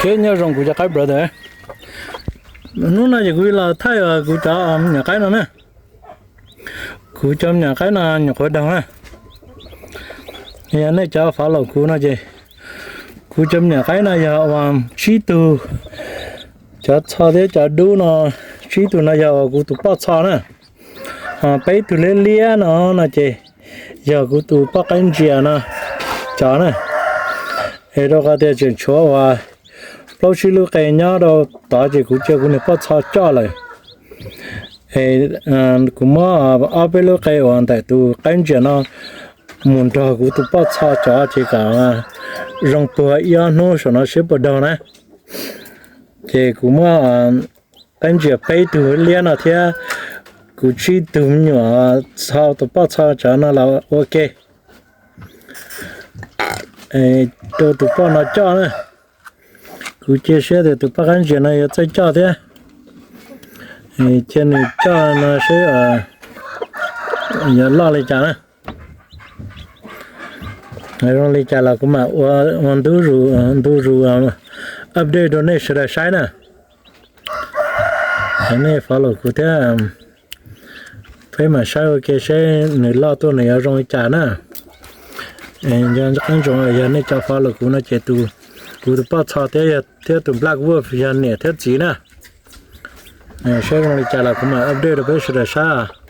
Ok, nyob zoo kuv cov qaib brother. Hnub no ces kuv los thaij kuv cov me nyuam qaib no na. Kuv cov me nyuam qaib no nyuam qhuav doog na. Yog nej cov follow kuv no ces kuv cov me nyuam qaib no yog uas tsib tug, cov txho thiab cov dub no, tsib tug no yog uas kuv tus poj txho na. Ho peb tug liab liab no no ces yog kuv tus poj qaib ntsia no cov na. Es rau qhov tias tseem tshuav uas plaub tsib lub qe nyob rau tod ces kuv cia kuv niag poj txho coj lawm. Es kuv muab ob peb lub qe uas ntawm tus qaib ntsia no mus nrog kuv tus poj txho cov ces kom zoo puag ib ob hnub saum no seb puas doog na. Ces kuv muab qaib ntsia peb tug liab no thiab kuv tsib tug me nyuam txho, tus poj txho cov no los ua ke rau tus poj no coj na. Kuv cia siab tias tus poj qaib ntsia no yuav txawj coj thiab. Cia nws coj no seb yuav loj li cas na. Zoo li cas los kuv mam ua ntu zus update rau nej sawv daws saib na. Nej follow kuv thiab, peb mam saib ua ke seb nws loj tuaj nws yuav zoo li cas na. Yog qab ntsoov yog nej cov follow kuv no ces kuv tus poj txho thiab, thiab tus Black Wolf yog niam thiab txiv na. Saib zoo li cas los kuv mam update rau peb sawv daws saib.